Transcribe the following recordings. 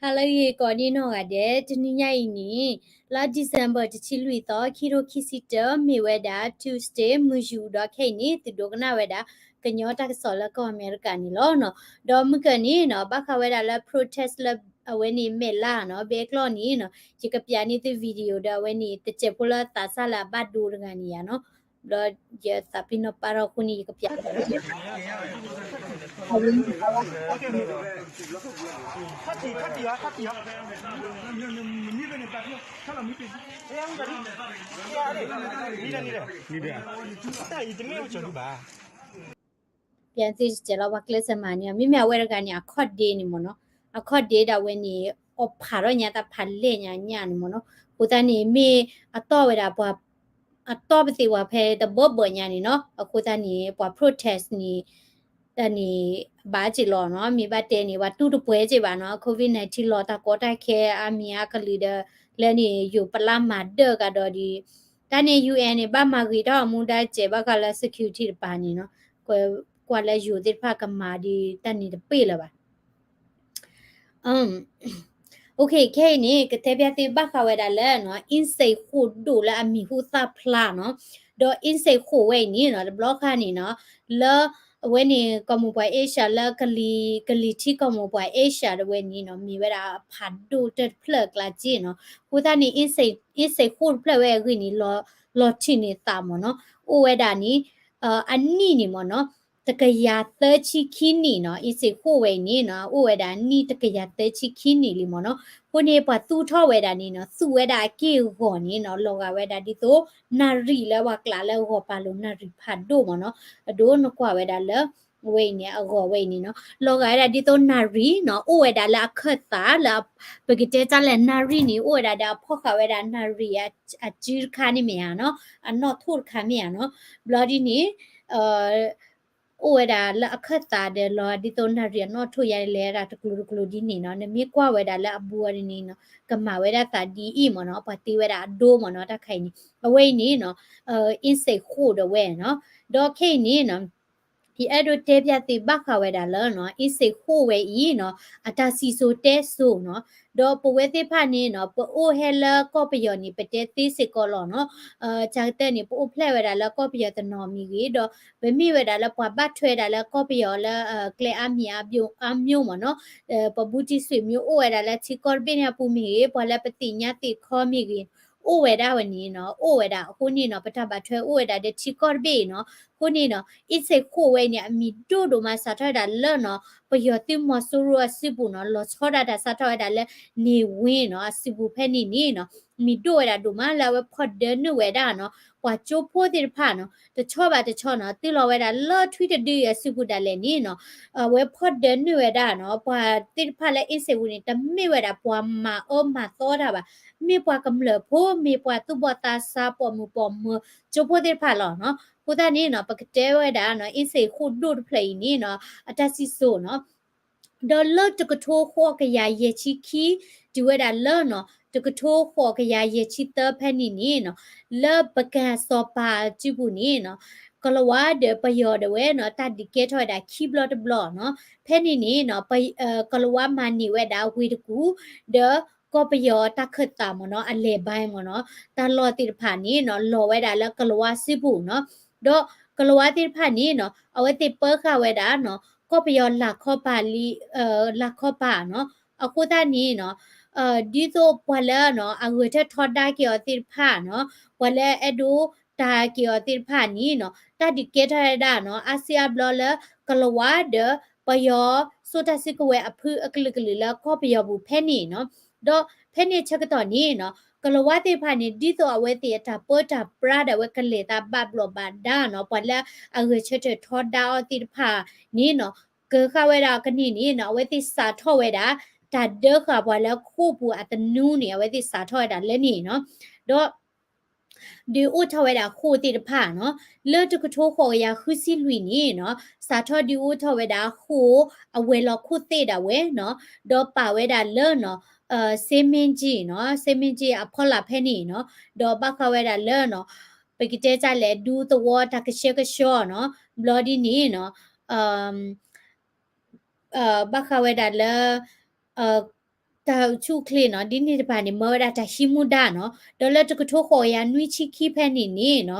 ဟါလၢအဂ့ၤကိးဒံနီၢ်ဂၤဒဲး, တနံၤညါအံၤန့ၣ် လါ December တဆံလွံၢ်သီ ခံကထိခံဆံတၢ မ့ၢ်ဝဲဒၣ် Tuesday မုၢ်ယူာ်ဒီးခဲအံၤန့ၣ် သုဒိကနၣ်ဝဲဒၣ် ကညီတၢ်ကစီၣ်လၢကီၢ်အမဲရကၤန့ၣ်လီၤ. ဒီးမုၢ်ကၢၤန့ၣ်နီၤ ဘၣ်ဃးဝဲဒၣ်လၢ protest လၢအဝဲန့ၣ်မဲာ်လါနီၤ ဘဲကျီၢ်န့ၣ်နီၤ ယကပျးန့ၢ်သု video ဒီးအဝဲန့ၣ် တစဲးဖိလၢသးစၢ်လၢအဘၣ်ဒိတဂၤန့ၣ်ယါနီၤ ဒီးယသးပ့ၤနီၣ်ပာ်ထီၣ်အဃိန့ၣ် ယကပျး ပျးသုတစဲးလီၤ ပှၤကျဲးစၢးမၤန့ၣ် မ့မ့ၢ်အဝဲတဂၤန့ၣ် အခီၣ်ဒ့န့ၣ်မ့ၢ်နီၤ, အခီၣ်ဒ့ဒၣ်ဝဲန့ၣ် အီၣ်ဖးထီၣ်ညါတၢ်ဖးလဲၢ်ညါညါန့ၣ်မ့ၢ်နီၤ, အဃိသတးန့ၣ် မ့ၢ်အတီၢ်ဝဲဒၣ်ပှၤ အတီၢ်ပသ့ၣ်ပှၤဖဲတဘၢဘၢညါန့ၣ်နီၤ, အဃိသတးန့ၣ် ပှၤ protest န့ၣ် တၢ်န့ၣ် ဘၣ်က့ၤလီၤနီၤ, မ့ၢ်ဘၣ်တဲန့ၣ် ပှၤတူၢ်တပှဲၤက့ၤဘၣ်နီၤ, covid nineteen လီၤတၢ်ကီတၢ်ခဲအါမံၤအါကလုာ်ဒီး လၢန့ၣ် ယိၤပလၢ်မၤဒၢၣ်ကဒီးဒ် တၢ်န့ၣ် ယူၢ်အဲၣ်န့ၣ် ဘၣ်မၤဂ့ၤထီၣ်အမူဒါစဲးဘၣ်ဃးလၢ security တပၤန့ၣ်နီၤ, ကွၢ်လၢယိၤသ့ၣ်တဖၣ်ကမၤဒ်တၢ်န့ၣ်တပ့ၢ်လၢၤဘၣ်. ခဲအံၤန့ၣ် ကတဲဘၣ်သုဘၣ်ဃးဝဲဒၣ်လၢ အ့စ့း ဃိၣ်ဒိၣ်လၢအမံၤဟူသၣ်ဖျါနီၤ, ဒီးအ့စ့း ဃိၣ်ဝဲအံၤန့ၣ်နီၤ တဘျီဃီန့ၣ်နီၤ လၢအဝဲန့ၣ် ကီၢ်မိၢ်ပှၢ် Asia လၢ ကလံၤထံကီၢ်မိၢ်ပှၢ် Asia တဝဲန့ၣ်နီၤ မ့ၢ်ဝဲဒၣ်အဖးဒိၣ်တဖျၢၣ်အကျါက့နီၤ, အဃိသတးန့ၣ် အ့စ့း ဃိၣ်တဖျၢၣ်ဝဲအဂ့ၢ်န့ၣ် လီၤထံးန့ၢ်သးမ့ၢ်နီၤ, အိၣ်ဝဲဒၣ်န့ၣ် အနံၣ်န့ၣ်မ့ၢ်နီၤ တကယၤသၢဆံခံနံၣ်နီၤ, အ့စ့း ဃိၣ်ဝဲအံၤန့ၣ်နီၤ အိၣ်ဝဲဒၣ်နံၣ်တကယၤသၢဆံခံနံၣ်လံမ့ၢ်နီၤ, အဃိန့ၣ် ပှၤသူၣ်ထီၣ်ဝဲဒၣ်န့ၣ်နီၤ သူၣ်ဝဲဒၣ်အက့ၢ်အဂီၤန့ၣ်နီၤ လီၤဂာ်ဝဲဒၣ်ဒ်သိး နၣ်ရံၣ်လၢပှၤကျးလၢအဂီၤပာ်လိာ်နၣ်ရံၣ်ဖးဒိၣ်မ့ၢ်နီၤ, အဒိနကွၢ်ဝဲဒၣ်လၢ အဝဲအံၤန့ၣ် အဂီၤဝဲအံၤန့ၣ်နီၤ လီၤဂာ်ဝဲဒၣ်ဒ်သိးနၣ်ရံၣ်နီၤ အိၣ်ဝဲဒၣ်လၢအခၢၣ်သးလၢ ပကတဲတၢ်လဲၣ် နၣ်ရံၣ်န့ၣ် အိၣ်ဝဲဒၣ်ဒီးအဖီၣ်ဃာ်ဝဲဒၣ်နၣ်ရံၣ်အစုတခါန့ၣ်မ့ၢ်ဧါနီၤ, အနီၣ်ထိၣ်တခါမ့ၢ်ဧါနီၤ, ဘျီဒ်န့ၣ် အိၣ်ဝဲဒၣ်လၢအခၢၣ်သးဒီးလီၤဒ်သိးနၣ်ရံၣ်အနီၣ်ထိၣ်ယါလဲၤဒၣ်တကျိၤတကျိၤဒ်န့ၣ်နီၤ, နမ့ၢ်ကွၢ်ဝဲဒၣ်လၢအဘူးအီၤဒ်န့ၣ်နီၤ ကမၤဝဲဒၣ်သးဒ်အံၤမ့ၢ်နီၤ, ပှၤတ့ဝဲဒၣ်အဒိမ့ၢ်နီၤ တၢ်ခါအံၤန့ၣ် အဝဲအံၤန့ၣ်နီၤ အ့စ့း ဃိၣ်ဒၣ်ဝဲနီၤ, ဒီးခဲအံၤန့ၣ်နီၤ ယအဲၣ်ဒိးတဲဘၣ်သုဘၣ်ဃးဝဲဒၣ်လၢနီၤ အ့စ့း ဃိၣ်ဝဲအံၤနီၤ အတၢ်စံၣ်စိၤတဲစိၤနီၤ, ဒီးပဝဲသ့ၣ်တဖၣ်န့ၣ်နီၤ ပအိၣ်ဟဲလၢကီၢ်ပယီၤန့ၣ် ပတဲသ့စ့ၢ်ကီးလီၤနီၤ, တၢ်ကတၢၢ်န့ၣ် ပအိၣ်ဖျဲၣ်ဝဲဒၣ်လၢကီၢ်ပယီၤတနီၤမ့ၢ်ဂ့ၤ ဒီးပမ့ၢ်ဝဲဒၣ်လၢပှၤဘၣ်ထွဲဒၣ်လၢကီၢ်ပယီၤလၢ ကျဲအါမံၤအါမံၤမ့ၢ်နီၤ, ပဘူးတံၢ်ဆွေမျိုးအိၣ်ဝဲဒၣ်လၢထံကီၢ်တဘ့ၣ်န့ၣ်အပူၤမ့ၢ်ဂ့ၤ ပှၤလၢပသ့ၣ်ညါသ့ၣ်ခီမ့ၢ်ဂ့ၤ အိၣ်ဝဲဒၣ်ဝဲန့ၣ်နီၤ, အိၣ်ဝဲဒၣ်အဃိန့ၣ်နီၤ ပတၢ်ဘၣ်ထွဲအိၣ်ဝဲဒၣ်ဒီးထံကီၢ်တဘ့ၣ်အံၤနီၤ, အဃိန့ၣ်နီၤ အ့စ့း ဃိၣ်ဝဲအံၤန့ၣ် အမံၤဒိၣ်ဒိၣ်မးစးထီၣ်ဝဲဒၣ်လၢနီၤ ပယီၤသုးမီၤစိရိၤအစုပူၤနီၤ လီၤဆီဒၣ်တၢ်စးထီၣ်ဝဲဒၣ်လၢ န့ၢ်ဝ့ၢ်နီၤ အစုပူၤဖဲန့ၣ်န့ၣ်နီၤ မံၤဒိၣ်ဝဲဒၣ်ဒိၣ်မးလၢအဝဲဖီၣ်ဒၢနုာ်ဝဲဒၣ်နီၤ ပှၤကၠိဖိသ့ၣ်တဖၣ်နီၤ တဆီဘၣ်တဆီနီၤ တုၤလီၤဝဲဒၣ်လၢထွံၣ်တဒုအံၤအစုပူၤဒၣ်လဲာ်န့ၣ်နီၤ အဝဲဖီၣ်ဒၢနုာ်ဝဲဒၣ်နီၤ ပှၤသ့ၣ်တဖၣ်လၢအ့စ့း ဃိၣ်န့ၣ် တမ့ၢ်ဝဲဒၣ်ပှၤမၤအၢမၤသီတၢ်ဘၣ်, မ့ၢ်ပှၤကမျၢၢ်ဖိ မ့ၢ်ပှၤသူၣ်ဘီၣ်သးစၢ် ပိာ်မုၣ်ပိာ်မၢၤ ကၠိဖိသ့ၣ်တဖၣ်လီၤနီၤ, အဃိသတးန့ၣ်နီၤ ပကတဲဝဲဒၣ်နီၤ အ့စ့း ဃိၣ်ဒိၣ်တဖျၢၣ်အံၤန့ၣ်နီၤ အတၢ်စံၣ်စိၤနီၤ ဒီးလၢတကထိဃိးကယၤယဲၢ်ဆံခံ တုၤဝဲဒၣ်လၢနီၤ တကထိဃိးကယၤယဲၢ်ဆံသၢဖဲန့ၣ်န့ၣ်နီၤ လၢပကၢ်စီၤပၤအစုပူၤန့ၣ်နီၤ ကလၤဝါဒီးပယီၤဒၣ်ဝဲနီၤ တၢ်ဒုးကဲထီၣ်ဝဲဒၣ်ခံဘျီတဘျီနီၤ ဖဲန့ၣ်န့ၣ်နီၤ ကလၤဝါမၤန့ၢ်ဝဲဒၣ်ဝ့ၢ်တကူၣ် ဒီးကီၢ်ပယီၤတၢ်ခၢၣ်သးမ့ၢ်နီၤ အလဲၤဘါမ့ၢ်နီၤ တၢ်လီၢ်သ့ၣ်တဖၣ်န့ၣ်နီၤ လီၤဝဲဒၣ်လၢကလၤဝါစုပူၤနီၤ ဒီးကလၤဝါသ့ၣ်တဖၣ်န့ၣ်နီၤ အဝဲသ့ၣ်ပၢဃာ်ဝဲဒၣ်နီၤ ကီၢ်ပယီၤလၤခီပၤလံ လၤခီပၤနီၤ အဃိသတးန့ၣ်နီၤ ဒ်သိးပှၤလၢနီၤ အဂဲၤဆၢထၢၣ်ထီဒါက့ၤအီၤသ့ၣ်တဖၣ်နီၤ ပှၤလၢအဲၣ်ဒိးတၢ်က့ၤအီၤသ့ၣ်တဖၣ်န့ၣ်နီၤ တၢ်ဒုးကဲထီၣ်ဝဲဒၣ်နီၤ အါစုအါဘျီလၢ ကလၤဝါဒီးပယီၤ စိာ်တၢ်စုကဝဲၤအဖုအကလုာ်ကလုာ်လၢကီၢ်ပယီၤပူၤဖဲန့ၣ်နီၤ ဒီးဖဲန့ၣ်ဆၢကတီၢ်န့ၣ်နီၤ ကလၤဝါသ့ၣ်တဖၣ်န့ၣ် ဒ်သိးအဝဲသ့ၣ်အတၢ်ပၢတၢ်ပြးဒၣ်ဝဲကလဲၤသးဘၣ်ဘျီးဘၣ်ဒါနီၤ ပှၤလၢအဂဲၤဆၢထၢၣ်ထီဒါအီၤသ့ၣ်တဖၣ်န့ၣ်နီၤ ကဃၣ်ဝဲဒၣ်ကန့ၢ်န့ၣ်နီၤ အဝဲသ့ၣ်စးထီၣ်ဝဲဒၣ် တၢ်ဒၢဃာ်ပှၤလၢဃိာ်ပူၤအသနူန့ၣ် အဝဲသ့ၣ်စးထီၣ်ဝဲဒၣ်လၢန့ၣ်နီၤ ဒီး ဒုးအိၣ်ထီၣ်ဝဲဒၣ်ဃိာ်သ့ၣ်တဖၣ်နီၤ လၢတကထိဃိးကယၤဃုဆံလွံၢ်န့ၣ်နီၤ စးထီၣ်ဒုးအိၣ်ထီၣ်ဝဲဒၣ်ဃိာ်အဝဲၤလီၢ်ခိၣ်သ့ၣ်ဒၣ်ဝဲနီၤ ဒီးပာ်ဝဲဒၣ်လၢနီၤ စ့မ့ၢ်ကၠံၣ်နီၤ စ့မ့ၢ်ကၠံၣ်အဖီလာ်ဖဲန့ၣ်နီၤ ဒီးဘၣ်ဃးဝဲဒၣ်လၢနီၤ ပကတဲတၢ်လဲၣ် ဒူသဝီတၢ်ကဆှဲကဆှီနီၤ ဘျီဒ်န့ၣ်နီၤ ဘၣ်ဃးဝဲဒၣ်လၢ အ တၢ်ဆူၣ်ချ့နီၤ ဒ်န့ၣ်တဖၣ်န့ၣ် မၢဝဲဒၣ်တၢ်ဟံးမူဒါနီၤ, ဒီးလၢတကထိဃိးကယၤနွံဆံခံဖဲန့ၣ်န့ၣ်နီၤ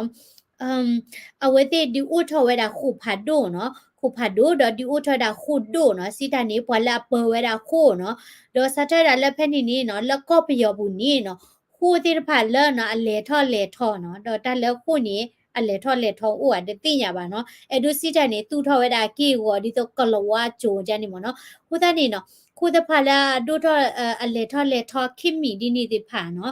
အဝဲသ့ၣ်ဒုးအိၣ်ထီၣ်ဝဲဒၣ်ဃိာ်ဖးဒိၣ်နီၤ, ဃိာ်ဖးဒိၣ် ဒီးဒုးအိၣ်ထီၣ်ဝဲဒၣ်ဃိာ်ဒိၣ်နီၤ, စံးတၢ်န့ၣ် ပှၤလၢအပၢဝဲဒၣ်ဃိာ်နီၤ, ဒီးစးထီၣ်ဝဲဒၣ်လၢဖဲန့ၣ်န့ၣ်နီၤ လၢကီၢ်ပယီၤပူၤန့ၣ်နီၤ ဃိာ်သ့ၣ်တဖၣ်လၢနီၤ အလဲၤထီၣ်လဲၤထီနီၤ, ဒီးတၢ်လၢဃိာ်န့ၣ် အလဲၤထီၣ်လဲၤထီအိၣ်ဧါ တသ့ၣ်ညါဘၣ်နီၤ, အဲၣ်ဒိးစံးတၢ်န့ၣ် သူၣ်ထီၣ်ဝဲဒၣ်အက့ၢ်အဂီၤ ဒ်သိးကလၤဝါကၠိၤဒ်န့ၣ်မ့ၢ်နီၤ, အဃိသတးန့ၣ်နီၤ ဃိာ်သ့ၣ်တဖၣ်လၢအဒိၣ်ထီၣ် အလဲၤထီၣ်လဲၤထီခံမံၤဒ်န့ၣ်သ့ၣ်တဖၣ်နီၤ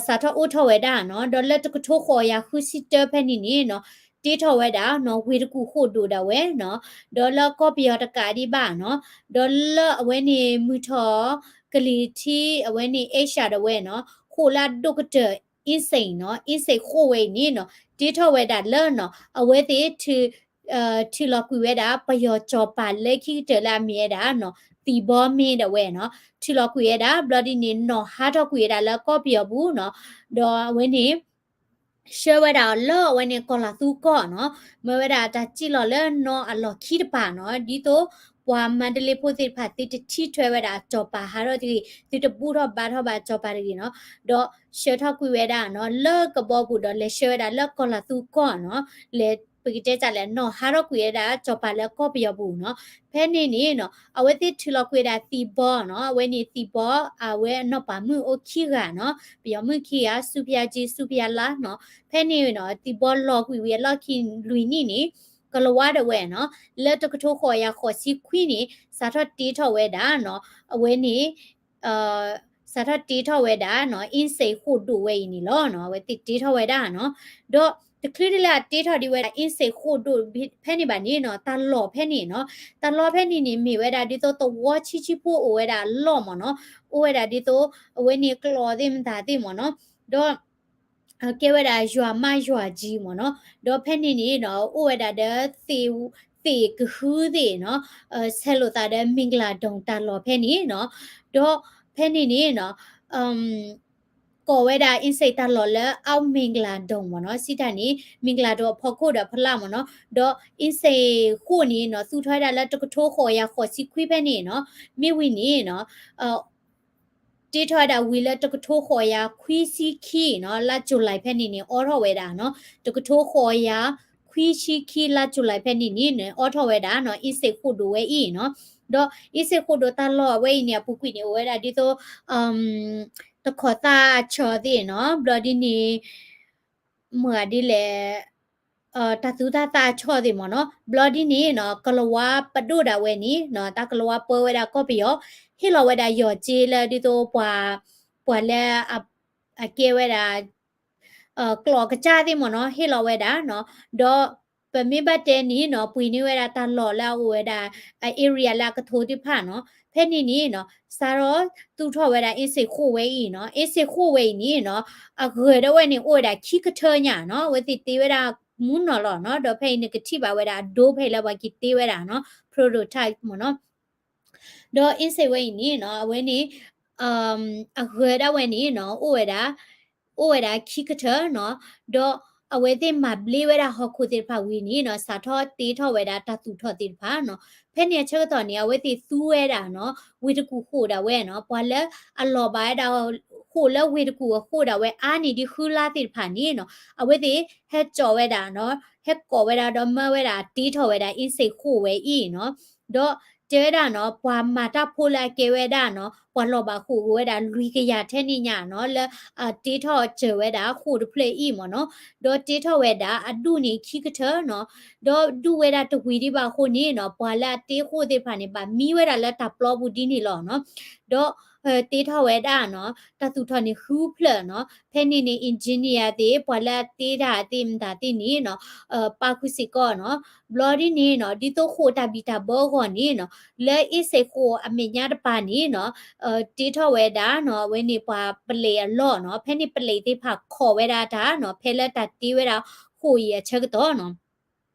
စးထီၣ်အိၣ်ထီၣ်ဝဲဒၣ်နီၤ, ဒီးလၢတကထိဃိးကယၤဃုဆံတၢဖဲန့ၣ်န့ၣ်နီၤ တ့ထီၣ်ဝဲဒၣ်နီၤ ဝ့ၢ်တကူၣ်ဃိာ်ဒိၣ်ဒၣ်ဝဲနီၤ, ဒီးလၢကီၢ်ပယီၤတကးဒံးဘၣ်နီၤ, ဒီးလၢအဝဲန့ၣ်မုၢ်ထီၣ် ကလံၤထံး အဝဲန့ၣ် Asia ဒၣ်ဝဲနီၤ ဃိာ်လၢအဒိၣ်ကတၢၢ် အ့စ့ၣ်နီၤ အ့စ့ၣ်ဃိာ်ဝဲအံၤန့ၣ်နီၤ တ့ထီၣ်ဝဲဒၣ်လၢနီၤ အဝဲသ့ၣ် ထုးလီၤကွံာ်ဝဲဒၣ် ပယီၤစီၤပၤလၢခံကတၢၢ်လၢအမ့ၢ်ဝဲဒၣ်နီၤ သံၣ်ဘီမ့ၢ်ဒၣ်ဝဲနီၤ ထုးလီၤကွံာ်ဝဲဒၣ် ဘျီဒ်န့ၣ် နီၣ်ဟးထီၣ်ကွံာ်ဝဲဒၣ်လၢကီၢ်ပယီၤပူၤနီၤ, ဒီးအဝဲန့ၣ် ဆှၢဝဲဒၣ်လၢအဝဲန့ၣ်ကီၢ်လၤသူကီၢ်နီၤ, မၢဝဲဒၣ်တၢ်စံၣ်လီၤလၢနီၤအလီၢ်ခံတပၤနီၤ, ဒ်သိးပှၤမါဒလ့ဖိသ့ၣ်တဖၣ် သုတထံၣ်ထွဲဝဲဒၣ်အစီၤပၤဟးထီၣ်တဂ့ၤ, သုတဘူၣ်ထီၣ်ဘါထီၣ်ဘၣ်အစီၤပၤတဂ့ၤနီၤ, ဒီးဆှၢထီၣ်ကွံာ်ဝဲဒၣ်နီၤ လၢကဘီပူၤဒီးလဲၤဆှၢဝဲဒၣ်လၢကီၢ်လၤသူကီၢ်နီၤ, လဲၤပကတဲတၢ်လဲၣ် နီၣ်ဟးထီၣ်ကွံာ်ဝဲဒၣ်စီၤပၤလၢကီၢ်ပယီၤပူၤနီၤ, ဖဲန့ၣ်န့ၣ်နီၤ အဝဲသ့ၣ်ထုးလီၤကွံာ်ဝဲဒၣ်သံၣ်ဘီနီၤ, အဝဲန့ၣ်သံၣ်ဘီ အဝဲအနီၢ်ပၤမုၣ်အိၣ်ခံဂၤနီၤ, ပယီၤမုၣ်ခံဂၤ စူဖယါကၠံ စူဖယါလါနီၤ, ဖဲန့ၣ်နီၤ သံၣ်ဘီလီၤကွံာ်ဝံၤအလီၢ်ခံလွံၢ်နံၣ်န့ၣ် ကလၤဝါဒၣ်ဝဲနီၤ, လၢတကထိဃိးကယၤဃိးဆံခွံန့ၣ် စးထီၣ်တ့ထီၣ်ဝဲဒၣ်နီၤ, အဝဲန့ၣ် စးထီၣ်တ့ထီၣ်ဝဲဒၣ်နီၤ အ့စ့ၣ်ဃိာ်ဒိၣ်ဝဲအံၤန့ၣ်လီၤနီၤ, အဝဲသ့ၣ်တ့ထီၣ်ဝဲဒၣ်နီၤ, ဒီးတချုးဒ်လၢအတ့ထီၣ်ဒံးဝဲဒၣ် အ့စ့ၣ်ဃိာ်ဒိၣ်ဖဲန့ၣ်ဘၣ်န့ၣ်နီၤ တၢ်လီၢ်ဖဲန့ၣ်နီၤ, တၢ်လီၢ်ဖဲန့ၣ်န့ၣ် မ့ၢ်ဝဲဒၣ်ဒ်သိးသဝီဆံးဆံးဖိအိၣ်ဝဲဒၣ်အလီၢ်မ့ၢ်နီၤ, အိၣ်ဝဲဒၣ်ဒ်သိး အဝဲန့ၣ်ကျီၢ်သ့ၣ်မတၤသ့ၣ်မ့ၢ်နီၤ, ဒီး ကဲဝဲဒၣ်ယွၤမးယွၤကၠံမ့ၢ်နီၤ, ဒီးဖဲန့ၣ်န့ၣ်နီၤ အိၣ်ဝဲဒၣ်ဒီး သ့ၣ်ကဟုသ့ၣ်နီၤ, ဆဲးလိာ်သးဒီး မ့ၢ်ကလၤဒိၣ်တၢ်လီၢ်ဖဲန့ၣ်နီၤ, ဒီးဖဲန့ၣ်န့ၣ်နီၤ ကိးဝဲဒၣ်အ့စ့ၣ်တၢ်လီၢ်လၢ အမ့ၢ်ကလၤဒိၣ်မ့ၢ်နီၤ, စံးတၢ်န့ၣ် မ့ၢ်ကလၤဒိၣ်အဖီခိၣ်ဒီးဖီလာ်မ့ၢ်နီၤ, ဒီးအ့စ့ၣ်ဃိာ်န့ၣ်နီၤ သူၣ်ထီၣ်ဝဲဒၣ်လၢတကထိဃိးကယၤဃိးဆံခွံဖဲန့ၣ်နီၤ, မ့ၢ်ဝံၤန့ၣ်နီၤ တ့ထီၣ်ဝဲဒၣ်ဝံၤလၢတကထိဃိးကယၤခွံဆံခံနီၤ လါကၠူၤလံဖဲန့ၣ်န့ၣ် အိးထီၣ်ဝဲဒၣ်နီၤ, တကထိဃိးကယၤခွံဆံခံလါကၠူၤလံဖဲန့ၣ်န့ၣ် အိးထီၣ်ဝဲဒၣ်နီၤ အ့စ့ၣ်ဃိာ်ဒိၣ်ဝဲအံၤနီၤ, ဒီးအ့စ့ၣ်ဃိာ်ဒိၣ်တၢ်လီၢ်ဝဲအံၤန့ၣ် အပူၤကွံာ်န့ၣ် အိၣ်ဝဲဒၣ်ဒ်သိး တခီၣ်သၣ်အဆီသ့ၣ်နီၤ, ဘျီဒ်န့ၣ် မ့ၢ်ဂ့ၤဒ်လဲၣ် တၢ်သူတၢ်သၣ်အဆီသ့ၣ်မ့ၢ်နီၤ, ဘျီဒ်န့ၣ်နီၤ ကလၤဝါပဒိၣ်ဒၣ်ဝဲန့ၣ်နီၤ တၢ်ကလၤဝါပၢဝဲဒၣ်ကီၢ်ပယီၤ ဟ့ၣ်လီၤဝဲဒၣ်ယီၢ်က့လၢဒ်သိးပှၤ ပှၤလၢ အကဲဝဲဒၣ် ကျီၢ်ကစၢ်သ့ၣ်မ့ၢ်နီၤ ဟ့ၣ်လီၤဝဲဒၣ်နီၤ, ဒီးပမ့ၢ်ဘၣ်တဲန့ၣ်နီၤ ပှ့ၤန့ၢ်ဝဲဒၣ်တၢ်လီၢ်လၢအအိၣ်ဝဲဒၣ် အ area လၢအကထိသ့ၣ်တဖၣ်နီၤ, ဖဲန့ၣ်န့ၣ်နီၤ စးထီၣ်သူၣ်ထီၣ်ဝဲဒၣ်အ့စ့ၣ်ဃိာ်ဝဲအံၤနီၤ, အ့စ့ၣ်ဃိာ်ဝဲအံၤန့ၣ်နီၤ အဂၢၢ်ဒၣ်ဝဲန့ၣ် အိၣ်ဝဲဒၣ်ခံကထၢညါနီၤ, အဝဲသ့ၣ်တ့ဝဲဒၣ်မူနီၢ်လီၤနီၤ, ဒီးဖဲအံၤနကထံၣ်ဘၣ်ဝဲဒၣ်အဒိဖဲအံၤလၢပှၤက့ၤတ့ဝဲဒၣ်နီၤ prototype မ့ၢ်နီၤ, ဒီးအ့စ့ၣ်ဝဲအံၤန့ၣ်နီၤ အဝဲန့ၣ် အဂၢၢ်ဒၣ်ဝဲန့ၣ်နီၤ အိၣ်ဝဲဒၣ် အိၣ်ဝဲဒၣ်ခံကထၢနီၤ, ဒီးအဝဲသ့ၣ်မၤဘျ့ဝဲဒၣ်ဟီၣ်ခိၣ်သ့ၣ်တဖၣ်ဝံၤန့ၣ်နီၤ စးထီၣ်တ့ထီၣ်ဝဲဒၣ်တၢ်သူၣ်ထီၣ်သ့ၣ်တဖၣ်နီၤ, ဖဲန့ၣ်အဆၢကတီၢ်န့ၣ် အဝဲသ့ၣ်သူဝဲဒၣ်နီၤ ဝ့ၢ်တကူၣ်ဃိာ်ဒၣ်ဝဲနီၤ, ပှၤလၢအလီၤဘၣ်ဝဲဒၣ် ဃိာ်လၢဝ့ၢ်တကူၣ်အဃိာ်ဒၣ်ဝဲအါန့ၢ်ဒံးဃုလါသ့ၣ်တဖၣ်န့ၣ်နီၤ အဝဲသ့ၣ်ဟဲကၠီၣ်ဝဲဒၣ်နီၤ ဟဲကိးဝဲဒၣ်ဒီးမၢဝဲဒၣ်တ့ထီၣ်ဝဲဒၣ်အ့စ့ၣ်ဃိာ်ဝဲအံၤနီၤ, ဒီးတဲဝဲဒၣ်နီၤ ပှၤမၤတၢ်ဖိလၢအကဲဝဲဒၣ်နီၤ ပှၤလီၤဘၣ်ဃိာ်က့ၤဝဲဒၣ်လွံၢ်ကယၤထဲန့ၣ်ညါနီၤ လၢအတ့ထီၣ်စၢၤဝဲဒၣ်ဃိာ်တဖျၢၣ်အံၤမ့ၢ်နီၤ, ဒီးတ့ထီၣ်ဝဲဒၣ်အဒူၣ်န့ၣ်ခံကထၢနီၤ, ဒီးဒူၣ်ဝဲဒၣ်တဝံၤဒံးဘၣ်အဃိန့ၣ်နီၤ ပှၤလၢအတ့ဃိာ်သ့ၣ်တဖၣ်န့ၣ် ဘၣ်မံဝဲဒၣ်လၢတၢ်ပျီပူၤဒ်န့ၣ်လီၤနီၤ, ဒီး တ့ထီၣ်ဝဲဒၣ်နီၤ တၢ်သူၣ်ထီၣ်န့ၣ်ဃုဖျၢၣ်နီၤ, ဖဲန့ၣ်န့ၣ် engineer သ့ၣ် ပှၤလၢအတ့တၢ်သ့ၣ်မတၤသ့ၣ်န့ၣ်နီၤ ပာ်ဃုာ်စ့ၢ်ကီးနီၤ, ဘျီဒ်န့ၣ်နီၤ ဒ်သိးဃိာ်တၢ်ဘံၣ်တၢ်ဘၢအဂီၢ်န့ၣ်နီၤ လၢအ့စ့ၣ်ဃိာ်အမဲာ်ညါတပၤန့ၣ်နီၤ တ့ထီၣ်ဝဲဒၣ်နီၤ အဝဲန့ၣ်ပှၤပလံးအလီၢ်နီၤ, ဖဲန့ၣ်ပလံးသ့ၣ်တဖၣ်ခိးဝဲဒၣ်တၢ်နီၤ ဖဲလၢတၢ်တ့ဝဲဒၣ်ဃိာ်အံၤအဆၢကတီၢ်နီၤ,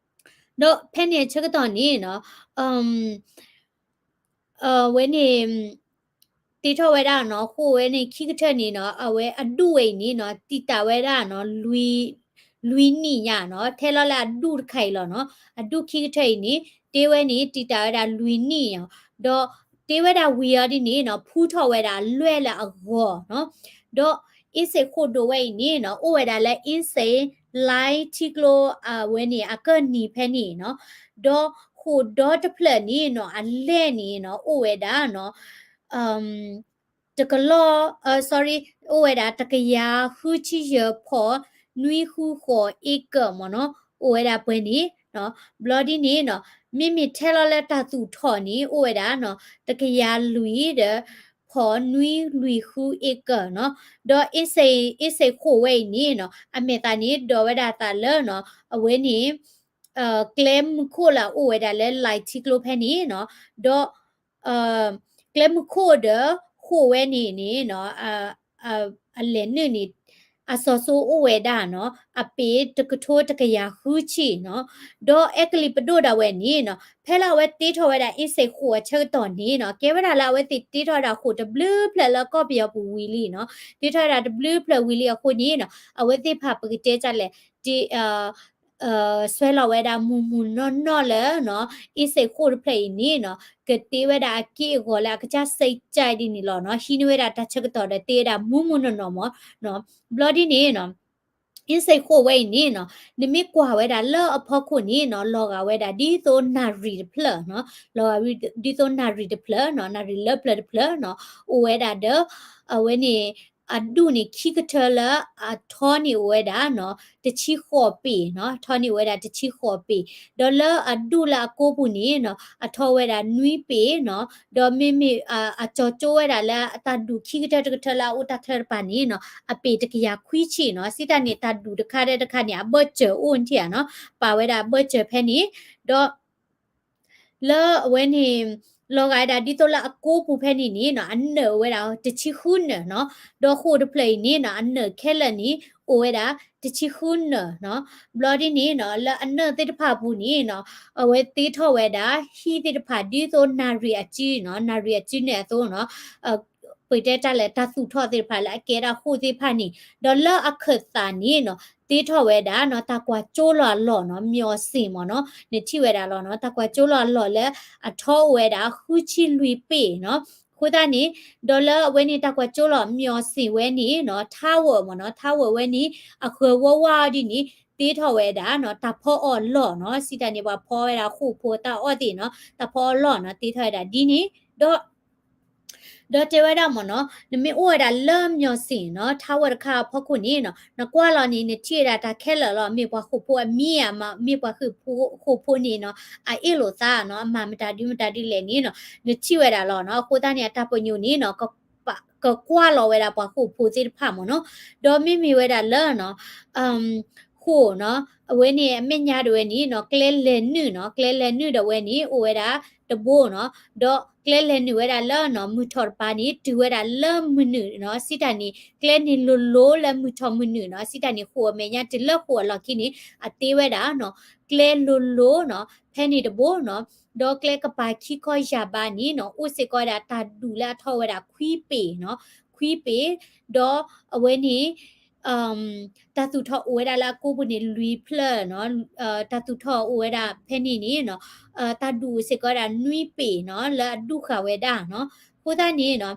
ဒီးဖဲန့ၣ်အဆၢကတီၢ်န့ၣ်နီၤ အဝဲန့ၣ် တ့ထီၣ်ဝဲဒၣ်နီၤ ဃိာ်ဝဲန့ၣ်ခံကထၢန့ၣ်နီၤ အဝဲအဒူၣ်ဝဲအံၤန့ၣ်နီၤ တံာ်တာ်ဝဲဒၣ်နီၤ လွံၢ်နံၣ်ညါနီၤ, ထဲလီၤလၢအဒူၣ်တခါအံၤလီၤနီၤ, အဒူၣ်ခံကထၢအံၤန့ၣ် တ့ဝဲန့ၣ် တံာ်တာ်ဝဲဒၣ်လွံၢ်နံၣ်နီၤ, ဒီး တ့ဝဲဒၣ်ဝံၤအီၤဒ်န့ၣ်နီၤ ဖူထီၣ်ဝဲဒၣ်လွဲၢ်လၢအဂီၤနီၤ. ဒီးအ့စ့ၣ်ဃိၣ်ဒိၣ်ဝဲအံၤန့ၣ်နီၤ အိၣ်ဝဲဒၣ်လၢအ့စ့ၣ် လါထံကျိအဝဲန့ၣ်အကၢၢ်နံၤဖဲန့ၣ်နီၤ. ဒီးဃိၣ်ဒီတဖျၢၣ်န့ၣ်နီၤ အလဲၢ်န့ၣ်နီၤ အိၣ်ဝဲဒၣ်နီၤ တကလီၢ် sorry အိၣ်ဝဲဒၣ်တကယၤဃုဆံယဲၢ်ဖီၣ်နွံဃုဃိး acre မ့ၢ်နီၤ အိၣ်ဝဲဒၣ်ပှဲၤန့ၣ်နီၤ. ဘျီဒ်န့ၣ်နီၤ မ့မ့ၢ်ထဲလီၤလၢတၢ်သူၣ်ထီၣ်န့ၣ် အိၣ်ဝဲဒၣ်နီၤ တကယၤလွံၢ်ဒီး ဖီၣ်နွံလွံၢ်ဃု acre နီၤ. ဒီးအ့စ့ၣ် အ့စ့ၣ်ဃိၣ်ဝဲအံၤန့ၣ်နီၤ အမဲာ်သးန့ၣ် ဒိးဝဲဒၣ်သးလၢနီၤ အဝဲန့ၣ် ကျဲမုၢ်ခိၣ်လၢအအိၣ်ဝဲဒၣ်လၢလါထံကျိဖဲန့ၣ်နီၤ. ဒီး ကျဲမုၢ်ခိၣ်ဒီးဃိၣ်ဝဲန့ၣ်န့ၣ်နီၤ အလဲၢ်နုာ်န့ၣ် အစီၤစိအိၣ်ဝဲဒၣ်နီၤ အပ့ၤတကထိတကယၤဃုဆံနီၤ. ဒီးအဲကလံးပဒိၣ်ဒၣ်ဝဲန့ၣ်နီၤ ဖဲလၢအဝဲတ့ထီၣ်ဝဲဒၣ်အ့စ့ၣ်ဃိၣ်အဆၢကတီၢ်န့ၣ်နီၤ ကဲဝဲဒၣ်လၢအဝဲသ့ၣ်တ့ထီၣ်ဝဲဒၣ်ဃိၣ်တဘျုးဖျၢၣ်လၢကီၢ်ပယီၤပူၤဝံၤလံနီၤ. တ့ထီၣ်ဝဲဒၣ်တဘျုးဖျၢၣ်ဝံၤလံအဃိန့ၣ်နီၤ အဝဲသ့ၣ်တဖၣ်ပကတဲတၢ်လဲၣ် တ့ စွဲလီၤဝဲဒၣ်မုၢ်မုၢ်နီၢ်နီၢ်လၢနီၤ အ့စ့ၣ်ဃိၣ်တဖျၢၣ်အံၤန့ၣ်နီၤ ကတ့ဝဲဒၣ်အက့ၢ်အဂီၤလၢအကစၢ်စံးကါဒ်န့ၣ်လီၤနီၤ. ဟံးန့ၢ်ဝဲဒၣ်တၢ်ဆၢကတီၢ်ဒီးတ့ဝဲဒၣ်မုၢ်မုၢ်နီၢ်နီၢ်မ့ၢ် ဘျီဒ်န့ၣ်နီၤ အ့စ့ၣ်ဃိၣ်ဝဲအံၤန့ၣ်နီၤ နမ့ၢ်ကွၢ်ဝဲဒၣ်လၢအဖီခိၣ်န့ၣ်နီၤ လီၤဂာ်ဝဲဒၣ်ဒ်သိးနၣ်ရံၣ်တဖျၢၣ်နီၤ လီၤဂာ်ဒ်သိးနၣ်ရံၣ်တဖျၢၣ်နီၤ နၣ်ရံၣ်လၢပျၢၤတဖျၢၣ်နီၤ အိၣ်ဝဲဒၣ်ဒီး အဝဲန့ၣ် အဒူၣ်န့ၣ်ခံကထၢလၢအထီန့ၣ်အိၣ်ဝဲဒၣ်နီၤ တဆံဃိးပ့ၤနီၤ ထီန့ၣ်အိၣ်ဝဲဒၣ်တဆံဃိးပ့ၤ ဒီးလၢအဒူၣ်လၢအကိပူၤန့ၣ်နီၤ အထီဝဲဒၣ်နွံပ့ၤနီၤ ဒီးမ့မ့ၢ် အကၠီၤကၠိဝဲဒၣ်လၢအတၢ်ဒူၣ်ခံကထၢတကထၢလၢအအိၣ်တၢ်ချၢတပၤန့ၣ်နီၤ အပ့ၤတကယၤခွံဆံနီၤ စံးတၢ်န့ၣ် တၢ်ဒူၣ်တခါဒီးတခါန့ၣ် အဘၢၣ်စၢၤအိၣ်ထံၣ်ဧါနီၤ ပာ်ဝဲဒၣ်အဘၢၣ်စၢၤဖဲန့ၣ် ဒီး လၢအဝဲန့ၣ် လီၤဂာ်ဝဲဒၣ်ဒ်သိးလၢအကိပူၤဖဲန့ၣ်န့ၣ်နီၤ အနၢၣ်ဝဲဒၣ်တဆံဃုနၢၣ်နီၤ ဒီးဃိၣ်တဖျၢၣ်အံၤန့ၣ်နီၤ အနၢၣ်ခဲလၢာ်န့ၣ် အိၣ်ဝဲဒၣ်တဆံဃုနၢၣ်နီၤ ဘျီဒ်န့ၣ်နီၤ လၢအနၢၣ်သ့ၣ်တဖၣ်အပူၤန့ၣ်နီၤ အဝဲသ့ထီၣ်ဝဲဒၣ် ဟံၣ်သ့ၣ်တဖၣ်ဒ်သိးနၣ်ရံၣ်အစုနီၤ နၣ်ရံၣ်အစုန့ၣ်အသိးနီၤ ပတဲတၢ်လၢတၢ်သူၣ်ထီၣ်သ့ၣ်တဖၣ်လၢအကဲဒၣ်ဃိၣ်သ့ၣ်တဖၣ်န့ၣ် ဒီးလၢအခၢၣ်သးန့ၣ်နီၤ သ့ထီၣ်ဝဲဒၣ်နီၤ တၢ်ကွၢ်ကၠိလီၤအလီၢ်နီၤ မျီၤစ့ၣ်မ့ၢ်နီၤ နထံၣ်ဝဲဒၣ်လီၤနီၤ တၢ်ကွၢ်ကၠိလီၤအလီၢ်လၢ အထီအိၣ်ဝဲဒၣ် ဃုဆံလွံၢ်ပ့ၤနီၤ အဃိသတးန့ၣ် ဒီးလၢအဝဲန့ၣ် တၢ်ကွၢ်ကၠိလီၤမျီၤစ့ၣ်ဝဲန့ၣ်နီၤ ထါဝဲမ့ၢ်နီၤ ထါဝဲဝဲန့ၣ် အဃၢၤဝီဝါအီၤဒ်န့ၣ် သ့ထီၣ်ဝဲဒၣ်နီၤ တၢ်ဖီအီၣ်လီၢ်နီၤ စံးတၢ်န့ၣ် ပှၤဖီဝဲဒၣ်ဃိၣ်ဖိတၢ်အီၣ်သ့ၣ်နီၤ တၢ်ဖီအီၣ်လီၢ်နီၤ သ့ထီၣ်ဝဲဒၣ်ဒ်န့ၣ် ဒီး ဒီးတဲဝဲဒၣ်မ့ၢ်နီၤ နမ့ၢ်အိၣ်ဝဲဒၣ်လၢမျီၤစ့ၣ်နီၤ ထါဝဲတခါအဖီခိၣ်န့ၣ်နီၤ နကွၢ်လီၤန့ၣ် နထံၣ်ဝဲဒၣ်တၢ်ခဲလၢာ်လီၤ မ့ၢ်ပှၤဃိၣ်ဖိအမံၤဧါ မ့ၢ်ပှၤဃိၣ်ဖိန့ၣ်နီၤ အအ့ၣ်လိာ်သးနီၤ အမၤမတၤဒုမတၤဒုလဲၣ်န့ၣ်နီၤ နထံၣ်ဝဲဒၣ်လီၤနီၤ အဃိသတးန့ၣ် အတၢ်ပညိၣ်န့ၣ်နီၤ ကကွၢ်လီၤဝဲဒၣ်ပှၤဃိၣ်ဖိသ့ၣ်တဖၣ်မ့ၢ်နီၤ ဒီးမ့မ့ၢ်ဝဲဒၣ်လၢနီၤ ဃိၣ်နီၤ အဝဲန့ၣ်အမဲာ်ညါဒၣ်ဝဲန့ၣ်နီၤ ကျဲလဲၤနုာ်နီၤ ကျဲလဲၤနုာ်ဒၣ်ဝဲန့ၣ် အိၣ်ဝဲဒၣ်တဘိနီၤ ဒီးကျဲလဲၤနုာ်ဝဲဒၣ်လၢနီၤ မုၢ်ထီၣ်တပၤန့ၣ် တုၤဝဲဒၣ်လၢမုၢ်နုာ်နီၤ စံးတၢ်န့ၣ် ကျဲန့ၣ်လိၤလိၤလၢမုၢ်ထီၣ်မုၢ်နုာ်နီၤ စံးတၢ်န့ၣ် ဃိၣ်အမဲာ်ညါတုၤလၢဃိၣ်အလီၢ်ခံန့ၣ် အသ့ဝဲဒၣ်နီၤ ကျဲလိၤလိၤနီၤ ဖဲန့ၣ်တဘိနီၤ ဒီးကျဲကပၤခံခီယၢ်ဘးန့ၣ်နီၤ အိၣ်စ့ၢ်ကီးဝဲဒၣ်တၢ်ဒူၣ်လၢအထီဝဲဒၣ်ခွံပ့ၤနီၤ ခွံပ့ၤ ဒီးအဝဲန့ၣ် တၢ်သူၣ်ထီၣ်အိၣ်ဝဲဒၣ်လၢအကိပူၤန့ၣ်လွံၢ်ဖျၢၣ်နီၤ တၢ်သူၣ်ထီၣ်အိၣ်ဝဲဒၣ်ဖဲန့ၣ်န့ၣ်နီၤ တၢ်ဒူၣ်အိၣ်စ့ၢ်ကီးဝဲဒၣ်နွံပ့ၤနီၤ လၢအဒူၣ်ဃာ်ဝဲဒၣ်နီၤ အဃိသတးန့ၣ်နီၤ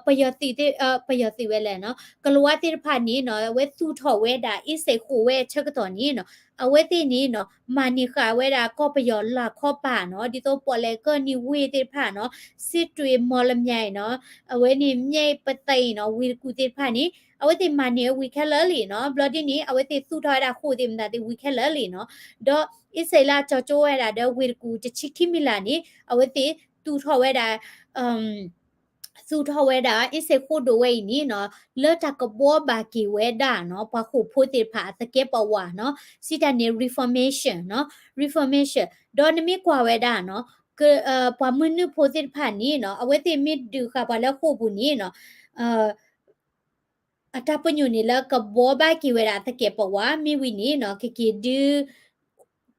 ပယီၤသုးသ့ၣ် ပယီၤသုးဝဲလဲၣ်နီၤ ကလၤဝါသ့ၣ်တဖၣ်န့ၣ်နီၤ အဝဲသူၣ်ထီၣ်ဝဲဒၣ်အ့စ့ၣ်ဃိၣ်ဝဲအဆၢကတီၢ်န့ၣ်နီၤ အဝဲသ့ၣ်န့ၣ်နီၤ မၤန့ၢ်ဃာ်ဝဲဒၣ်ကီၢ်ပယီၤလၤခီပၤနီၤ ဒ်သိးပီၣ်လဲၣ်ကၢၢ်နံၤဝ့ၢ်သ့ၣ်တဖၣ်နီၤ စစ်တွေ မော်လမြိုင်နီၤ အဝဲန့ၣ် မြစ်ပသိမ်နီၤ ဝ့ၢ်တကူၣ်သ့ၣ်တဖၣ်န့ၣ် အဝဲသ့ၣ်မၤန့ၢ်ဝံၤခဲလၢာ်လံနီၤ ဘျီဒ်န့ၣ် အဝဲသ့ၣ်သူၣ်ထီၣ်ဝဲဒၣ်ဃိၣ်သ့ၣ်မတၤသ့ၣ်ဝံၤခဲလၢာ်လံနီၤ ဒီးအ့စ့ၣ်လၢအကၠီၤကၠိဝဲဒၣ်ဒီးဝ့ၢ်တကူၣ်တဆံခံမံၤလးန့ၣ် အဝဲသ့ၣ်သူၣ်ထီၣ်ဝဲဒၣ် သူၣ်ထီၣ်ဝဲဒၣ် အ့စ့ၣ်ဃိၣ်ဒိၣ်ဝဲအံၤန့ၣ်နီၤ လၢတၢ်ကဘှီဘၣ်က့ၤဝဲဒၣ်နီၤ ပှၤဃိၣ်ဖိသ့ၣ်တဖၣ်အသကဲးပဝးနီၤ စံးတၢ်န့ၣ် reformation နီၤ reformation ဒီးနမ့ၢ်ကွၢ်ဝဲဒၣ်နီၤ ပှၤမုၢ်နုာ်ဖိသ့ၣ်တဖၣ်န့ၣ်နီၤ အဝဲသ့ၣ်မ့ၢ်ဒုးဃာ်ပှၤလၢဃိၣ်ပူၤန့ၣ်နီၤ အတၢ်ပညိၣ်န့ၣ်လၢကဘှီဘၣ်က့ၤဝဲဒၣ်အသကဲးပဝး မ့ၢ်ဝံၤန့ၣ်နီၤ ကက့ၤဒုး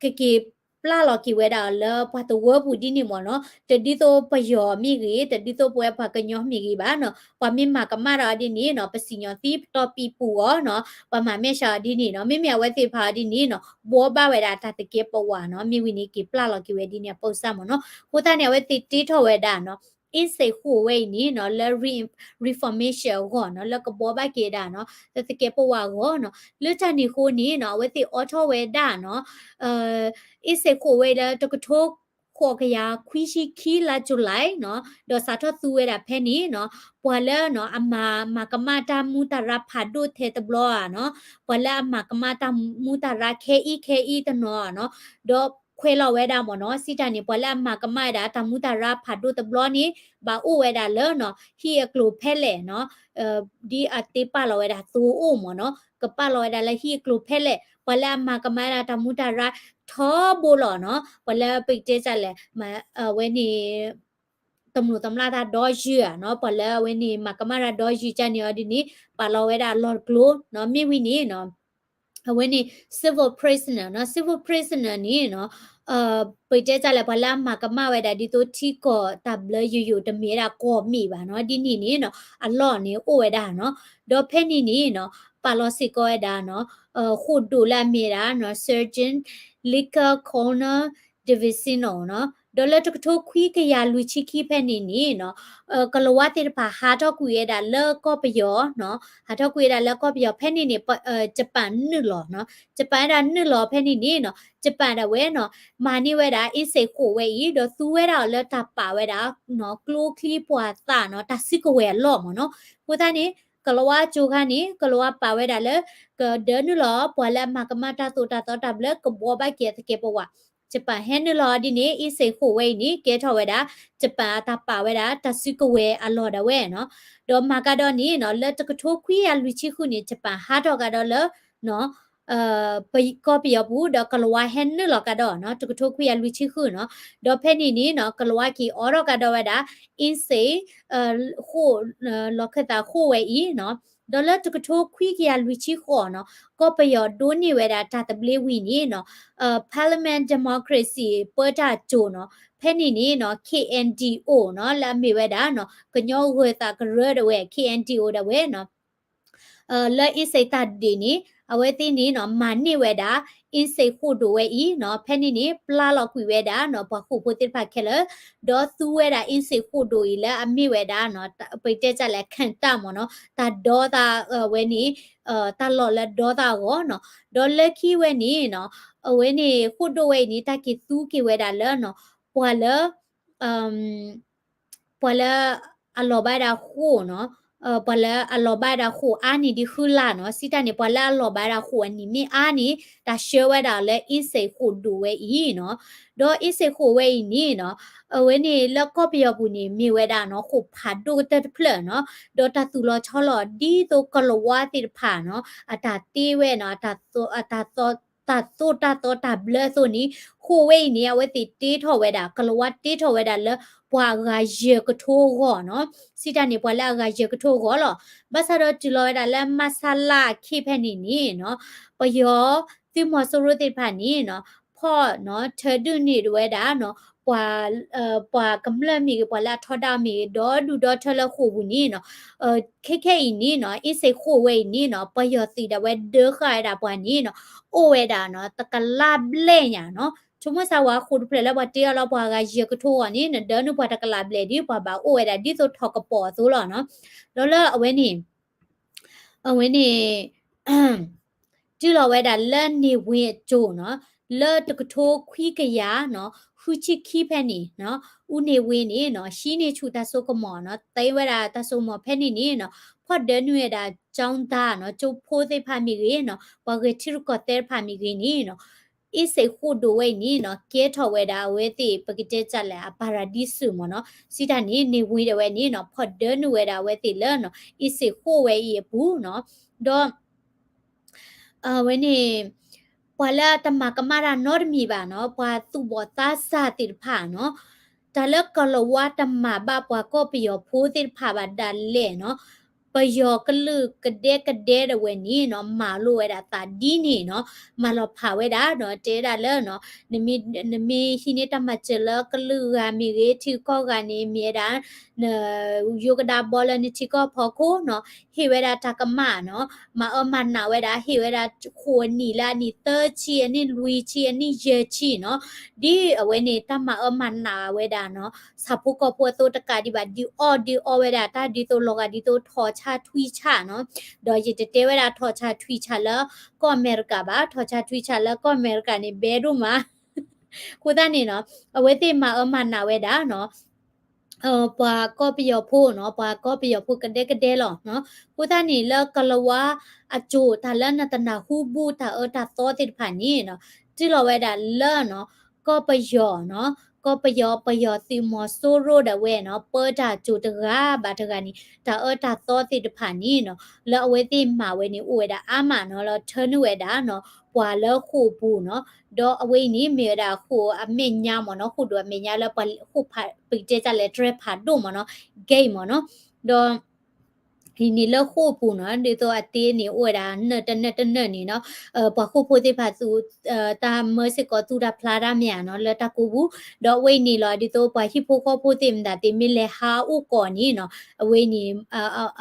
ကက့ၤပျၢ်လီၤက့ၤဝဲဒၣ်လၢပှၤသဝီပူၤဒ်န့ၣ်မ့ၢ်နီၤ တဒ်သိးပယီၤမ့ၢ်ဂ့ၤ တဒ်သိးပဝဲပှၤကညီမ့ၢ်ဂ့ၤဘၣ်နီၤ ပှၤမ့ၢ်မၤကမၣ်ဒီးဒ်န့ၣ်နီၤ ပစံၣ်ညီၣ်သံပတီၢ်ပံၤပူၤအီၤနီၤ ပှၤမၤမဲာ်ဆှးအီၤဒ်န့ၣ်နီၤ မ့မ့ၢ်အဝဲသ့ၣ်တဖၣ်အီၤဒ်န့ၣ်နီၤ ဘှီဘၣ်ဝဲဒၣ်တၢ်သကဲးပဝးနီၤ မ့ၢ်ဝံၤန့ၣ်က့ၤပျၢ်လီၤက့ၤဝဲဒ်န့ၣ်အပၢၢ်စၢ်မ့ၢ်နီၤ အဃိသတးန့ၣ် အဝဲသ့ၣ်တ့ထီၣ်ဝဲဒၣ်နီၤ အ့စ့းဃိးဝဲအံၤန့ၣ်နီၤ လၢ reformation အဂီၢ်နီၤ လၢကဘှီဘၣ်က့ၤဒၣ်နီၤ သကဲးပဝးအဂီၢ်နီၤ လၢတၢ်န့ၣ်အဃိန့ၣ်နီၤ အဝဲသ့ၣ်အိးထီၣ်ဝဲဒၣ်နီၤ အ့စ့းဃိးဝဲအံၤလၢတကထိဃိးကယၤခွံဆံခံလါ July နီၤ ဒီးစးထီၣ်သူဝဲဒၣ်ဖဲန့ၣ်နီၤ ပှၤလၢနီၤ အမၤမၤကမၣ်တၢ်မူးတၢ်ရၢ်ဖးဒိၣ်ထဲတဘျီဧါနီၤ ပှၤလၢအမၤကမၣ်တၢ်မူးတၢ်ရၢ်ခဲအံၤခဲအံၤတနီၤဧါနီၤ ဒီးခွဲးလီၤဝဲဒၣ်မ့ၢ်နီၤ စံးတၢ်န့ၣ် ပှၤလၢအမၤကမၣ်ဝဲဒၣ် တၢ်မူးတၢ်ရၢ်ဖးဒိၣ်တဘျီန့ၣ် ဘၣ်အိၣ်ဝဲဒၣ်လၢနီၤ ဟံၣ်အကျိၤဖဲလဲၣ်နီၤ ဒ်အတ့ပာ်လီၤဝဲဒၣ်သိအိၣ်မ့ၢ်နီၤ ကပာ်လီၤဝဲဒၣ်လၢဟံၣ်အကျိၤဖဲလဲၣ် ပှၤလၢအမၤကမၣ်ဝဲဒၣ်တၢ်မူးတၢ်ရၢ်ထီဘိလီၤနီၤ ပှၤလၢပကတဲတၢ်လဲၣ် အဝဲန့ၣ် တမျိးတမျာ်တၢ်ဒီယုၢ်ဧါနီၤ ပှၤလၢအဝဲန့ၣ် မၤကမၣ်တၢ်ဒီယုၢ်ကန့ၣ်အီၤဒ်န့ၣ် ပာ်လီၤဝဲဒၣ်အလီၢ်တကျိၤနီၤ မ့ၢ်ဝံၤန့ၣ်နီၤ အဝဲန့ၣ် civil prisoner နီၤ civil prisoner န့ၣ်နီၤ ပကတဲတၢ်လဲၣ် ပှၤလၢအမၤကမၣ်ဝဲဒၣ်ဒ်သိးထံကီၢ်တၢ်ဘျၢယိာ်ယိာ် တမ့ၢ်ဝဲဒၣ်ကီၢ်မ့ၢ်ဘၣ်နီၤ ဒ်န့ၣ်န့ၣ်နီၤ အလီၢ်န့ၣ်အိၣ်ဝဲဒၣ်နီၤ ဒီးဖဲန့ၣ်န့ၣ်နီၤ ပာ်လီၤစ့ၢ်ကီးဝဲဒၣ်နီၤ ဃိာ်ဒိၣ်လၢအမ့ၢ်ဝဲဒၣ်နီၤ Sergeant Lieutenant Colonel Davison နီၤ ဒီးလၢတကထိခွံကယၤလွံၢ်ဆံခံဖဲန့ၣ်န့ၣ်နီၤ ကလၤဝါသ့ၣ်တဖၣ်ဟးထီၣ်ကွံာ်ဝဲဒၣ်လၢကီၢ်ပယီၤနီၤ ဟးထီၣ်ကွံာ်ဝဲဒၣ်လၢကီၢ်ပယီၤဖဲန့ၣ်န့ၣ် Japan နုာ်လီၤနီၤ Japan ဝဲဒၣ်နုာ်လီၤဖဲန့ၣ်န့ၣ်နီၤ Japan ဒၣ်ဝဲနီၤ မၤန့ၢ်ဝဲဒၣ်အ့စ့းဃိးဝဲအံၤ ဒီးသူဝဲဒၣ်အီၤလၢတၢ်ပာ်ဝဲဒၣ် ကျိချံမျိာ်သၣ်နီၤ တၢ်စုကဝဲၤအလီၢ်မ့ၢ်နီၤ အဃိသတးန့ၣ် ကလၤဝါကၠိခါန့ၣ် ကလၤဝါပာ်ဝဲဒၣ်လၢ ကဒၢနုာ်လီၤ ပှၤလၢအမၤကမၣ်တၢ်သိၣ်တၢ်သီတၢ်ဘျၢ ကဘှီဘၣ်က့ၤအသကဲးပဝး Japan ဟဲနုာ်လီၤဒ်န့ၣ် အ့စ့းဃိးဝဲအံၤန့ၣ် ကဲထီၣ်ဝဲဒၣ် Japan အတၢ်ပာ်ဝဲဒၣ် တၢ်စုကဝဲၤအလီၢ်ဒၣ်ဝဲနီၤ ဒီးမၤကဒီးန့ၣ်နီၤ လၢတကထိခွံကယၤလွံၢ်ဆံဃုန့ၣ် Japan ဟးထီၣ်ကဒီးလၢ ကီၢ်ပယီၤပူၤ ဒီးကလၤဝါဟဲနုာ်လီၤကဒီးနီၤ တကထိခွံကယၤလွံၢ်ဆံဃုနီၤ ဒီးဖဲန့ၣ်န့ၣ်နီၤ ကလၤဝါက့ၤအိးထီၣ်ကဒီးဝဲဒၣ် အ့စ့းဃိး လီၢ်ခၢၣ်သးဃိးဝဲအံၤနီၤ ဒီးလၢတကထိခွံကယၤလွံၢ်ဆံဃိးနီၤ ကီၢ်ပယီၤဒိးန့ၢ်ဝဲဒၣ်တၢ်သဘျ့ဝံၤန့ၣ်နီၤ Parliament Democracy ပၢတၢ်ကၠိၤနီၤ ဖဲန့ၣ်န့ၣ်နီၤ KNDO နီၤ လၢအမ့ၢ်ဝဲဒၣ်နီၤ ကညီဂၢၤသးကရၢဒၣ်ဝဲ KNDO ဒၣ်ဝဲနီၤ လၢအ့စ့းတၢ်ဒုးန့ၣ် အဝဲသ့ၣ်န့ၣ်နီၤ မၤန့ၢ်ဝဲဒၣ် အ့စ့းဃိာ်ဒိၣ်ဝဲအံၤနီၤ ဖဲန့ၣ်န့ၣ် ပျၢ်လီၤကွံာ်ဝဲဒၣ်နီၤ ပှၤဃိာ်ဖိသ့ၣ်တဖၣ်ခဲလၢာ် ဒီးသူဝဲဒၣ်အ့စ့းဃိာ်ဒိၣ်အံၤလၢအမ့ၢ်ဝဲဒၣ်နီၤ ပတဲတၢ်လဲၣ် ခံတပ် မ့ၢ်နီၤ တၢ်ဒီသးဝဲန့ၣ် တၢ်လီၢ်လၢဒီသးအဂီၢ်နီၤ ဒီးလၢခံဝဲန့ၣ်နီၤ အဝဲန့ၣ်ဃိာ်ဒိၣ်ဝဲအံၤန့ၣ် တၢ်က့ၤသူက့ၤဝဲဒၣ်လၢနီၤ ပှၤလၢ ပှၤလၢအလီၤဘၣ်ဒၣ်ဃိာ်နီၤ ပှၤလၢအလီၤဘၣ်ဒၣ်ဃိာ်အါန့ၢ်ဒံးဃုလါနီၤ စံးတၢ်န့ၣ် ပှၤလၢအလီၤဘၣ်ဒၣ်ဃိာ်အနံၣ်မ့ၢ်အါန့ၣ် တၢ်ဆှၢဝဲဒၣ်လၢအ့စ့းဃိာ်ဒိၣ်ဝဲအံၤနီၤ ဒီးအ့စ့းဃိာ်ဝဲအံၤန့ၣ်နီၤ အဝဲန့ၣ်လၢကီၢ်ပယီၤပူၤန့ၣ် မ့ၢ်ဝဲဒၣ်နီၤ ဃိာ်ဖးဒိၣ်ကတၢၢ်တဖျၢၣ်နီၤ ဒီးတၢ်သူၣ်လီၤဆီလီၤ ဒ်သိးကလၤဝါသ့ၣ်တဖၣ်နီၤ အတၢ်တ့ဝဲနီၤ အတၢ် တၢ်သိၣ်တၢ်သီတၢ်ဘျၢအသိးန့ၣ် ဃိာ်ဝဲအံၤန့ၣ် အဝဲသ့ၣ်တ့ထီၣ်ဝဲဒၣ် ကလၤဝါတ့ထီၣ်ဝဲဒၣ်လၢ ပှၤအဂၤယဲၢ်ကထိအဂီၢ်နီၤ စံးတၢ်န့ၣ် ပှၤလၢအဂၤယဲၢ်ကထိအဂီၢ်လီၤ. ဘၣ်ဆၣ်ဒီးတုၤလီၤဝဲဒၣ်လၢ မၢ်ဆါလါအခ့ဖဲန့ၣ်န့ၣ်နီၤ ပယီၤသုးမီၤစိရိၤသ့ၣ်တဖၣ်န့ၣ်နီၤ ဖီၣ်နီၤ ထၢဒုးန့ၢ်ဒၣ်ဝဲဒၣ်နီၤ ပှၤ ပှၤကမျၢၢ်မ့ၢ်ဂ့ၤ ပှၤလၢအထီဒါမ့ၢ်ဂ့ၤ ဒီဒူၣ်ဒီထၢလၢဃိာ်ပူၤန့ၣ်နီၤ ခဲခဲအံၤန့ၣ်နီၤ အ့စ့းဃိာ်ဝဲအံၤန့ၣ်နီၤ ပယီၤသုးဒၣ်ဝဲဒၢဃာ်ဝဲဒၣ်ပှၤန့ၣ်နီၤ အိၣ်ဝဲဒၣ်နီၤ တကလးဘျဲၣ်ညါနီၤ ဆိကမိၣ်စၢ်ဝဲဃိာ်တဖျၢၣ်လၢပှၤတ့အီၤလၢပှၤဂၤယဲၢ်ကထိအဂီၢ်န့ၣ် နဒၢနုာ်ပှၤတကလးဘျဲၣ်ဒီး ပှၤဘၣ်အိၣ်ဝဲဒၣ်ဒ်သိးထီၣ်ကပီၤအသိးလီၤနီၤ ဒီးလၢအဝဲန့ၣ် အဝဲန့ၣ် တုၤလီၤဝဲဒၣ်လၢန့ၢ်ဝ့အစိၤနီၤ လၢတကထိခွံကယၤနီၤ ဃုဆံခံဖဲန့ၣ်နီၤ အူန့ၢ်ဝ့န့ၣ်နီၤ ဟံးန့ၢ်ဆူၣ်တၢ်စိကမီၤနီၤ သ့ဝဲဒၣ်တၢ်စိကမီၤဖဲန့ၣ်န့ၣ်နီၤ ဖီၣ်ဒၢနုာ်ဝဲဒၣ် ကၠီၣ်ဒါနီၤ ကၠိဖိသ့ၣ်တဖၣ်မ့ၢ်ဂ့ၤနီၤ ပှၤဂဲၤထံရူၢ်ကီၢ်သဲးတဖၣ်မ့ၢ်ဂ့ၤန့ၣ်နီၤ အ့စ့းဃိာ်ဒိၣ်ဝဲအံၤန့ၣ်နီၤ ကဲထီၣ်ဝဲဒၣ်အဝဲသ့ၣ် ပကတဲတၢ်လဲၣ် အပၤရၤဒံစူးမ့ၢ်နီၤ စံးတၢ်န့ၣ် န့ၢ်ဝ့ဒၣ်ဝဲန့ၣ်နီၤ ဖီၣ်ဒၢနုာ်ဝဲဒၣ်အဝဲသ့ၣ်လၢနီၤ အ့စ့းဃိာ်ဝဲအံၤအပူၤနီၤ ဒီး အဝဲန့ၣ် ပှၤလၢတမၤကမၣ်တၢ်နီတမံၤဘၣ်နီၤ ပှၤသူၣ်ဘီၣ်သးစၢ်သ့ၣ်တဖၣ်နီၤ တၢ်လၢကလၤဝါတမၤဘၣ်ပှၤကီၢ်ပယီၤဖိသ့ၣ်တဖၣ်ဘၣ်ဒၣ်လဲာ်နီၤ ပယီၤကလုာ်ကဒဲကဒဲဒၣ်ဝဲန့ၣ်နီၤ မၤလိဝဲဒၣ်သးဒ်န့ၣ်နီၤ, မၤလီၤဖးဝဲဒၣ်နီၤ, တဲဒၣ်လၢနီၤ, နမ့ၢ် နမ့ၢ်ဟံးန့ၢ်တၢ်မၤစၢၤလၢကလုာ်ဂၤမ့ၢ်ဂ့ၤ ထံကီၢ်ဂၤန့ၣ်မ့ၢ်ဝဲဒၣ် န ယိကဒါဘီလၢနထံကီၢ်ဖီခိၣ်နီၤ, ဟ့ၣ်ဝဲဒၣ်တၢ်ကမၣ်နီၤ, မၤအၢမၤနးဝဲဒၣ် ဟ့ၣ်ဝဲဒၣ်ဃိာ်နံၣ်လၢအနံၣ်သၢဆံ အနံၣ်လွံၢ်ဆံ အနံၣ်ယဲၢ်ဆံနီၤ, ဒ်အဝဲန့ၣ် တၢ်မၤအၢမၤနးဝဲဒၣ်နီၤ, ဆၣ်ဖိကီၢ်ဖိအသိးတကးဒံးဘၣ် ဒုးအီၣ်ဒုးအီဝဲဒၣ် တၢ်ဒ်သိးလီၤဂာ်ဒ်သိး ထီၣ်ဆၣ်ထွံဆၣ်နီၤ, ဒီးယတတဲဝဲဒၣ်ထီၣ်ဆၣ်ထွံဆၣ်လၢကီၢ်အမဲရကၤဘၣ်, ထီၣ်ဆၣ်ထွံဆၣ်လၢကီၢ်အမဲရကၤန့ၣ် ဘဲဒိၣ်မး အဃိသတးန့ၣ်နီၤ, အဝဲသ့ၣ်မၤအၢမၤနးဝဲဒၣ်နီၤ, ပှၤကီၢ်ပယီၤဖိနီၤ, ပှၤကီၢ်ပယီၤဖိကဒဲကဒဲလီၤနီၤ. အဃိသတးန့ၣ် လၢကလၤဝါအစိၤ တၢ်လၢနတနၢ်ဟူဘူးတၢ်အၢတၢ်သီသ့ၣ်တဖၣ်န့ၣ်နီၤ, တုၤလီၤဝဲဒၣ်လၢနီၤ, ကီၢ်ပယီၤနီၤ, ကီၢ်ပယီၤ ပယီၤသုးမီၤစိရိၤဒၣ်ဝဲနီၤ, ပၢတၢ်စိၤတဂၤဘၣ်တဂၤန့ၣ် တၢ်အၢတၢ်သီသ့ၣ်တဖၣ်န့ၣ်နီၤ, လၢအဝဲသ့ၣ်မၤဝဲန့ၣ် အိၣ်ဝဲဒၣ်အါမးနီၤ, လၢထၢနုာ်ဝဲဒၣ်နီၤ, ပှၤလၢဃိာ်ပူၤနီၤ, ဒီးအဝဲအံၤန့ၣ် မ့ၢ်ဝဲဒၣ်ဃိာ်အမဲာ်ညါမ့ၢ်နီၤ, ဃိာ်ဒိၣ်အမဲာ်ညါလၢပှၤဃိာ်ဖး ပကတဲတၢ်လဲၣ် တြဲၤဖးဒိၣ်မ့ၢ်နီၤ, gate မ့ၢ်နီၤ, ဒီး အံၤန့ၣ်လၢဃိာ်ပူၤနီၤ, ဒ်သိးအတ့န့ၣ် အိၣ်ဝဲဒၣ်နၢၣ်တနၢၣ်တနၢၣ်န့ၣ်နီၤ, ပှၤဃိာ်ဖိသ့ၣ်တဖၣ်သူ တၢ်မၢစ့ၢ်ကီးသူတၢ်ဖျါတၢ်မ့ၢ်ဧါနီၤ, လၢတၢ်ကိးပူၤ, ဒီးအဝဲအံၤန့ၣ်လီၤ, ဒ်သိးပှၤဟံၣ်ဖိဃီဖိသ့ၣ်မတၤသ့ၣ် မ့ၢ်လဲၤဟးအိၣ်ကိးန့ၣ်နီၤ, အဝဲအံၤန့ၣ်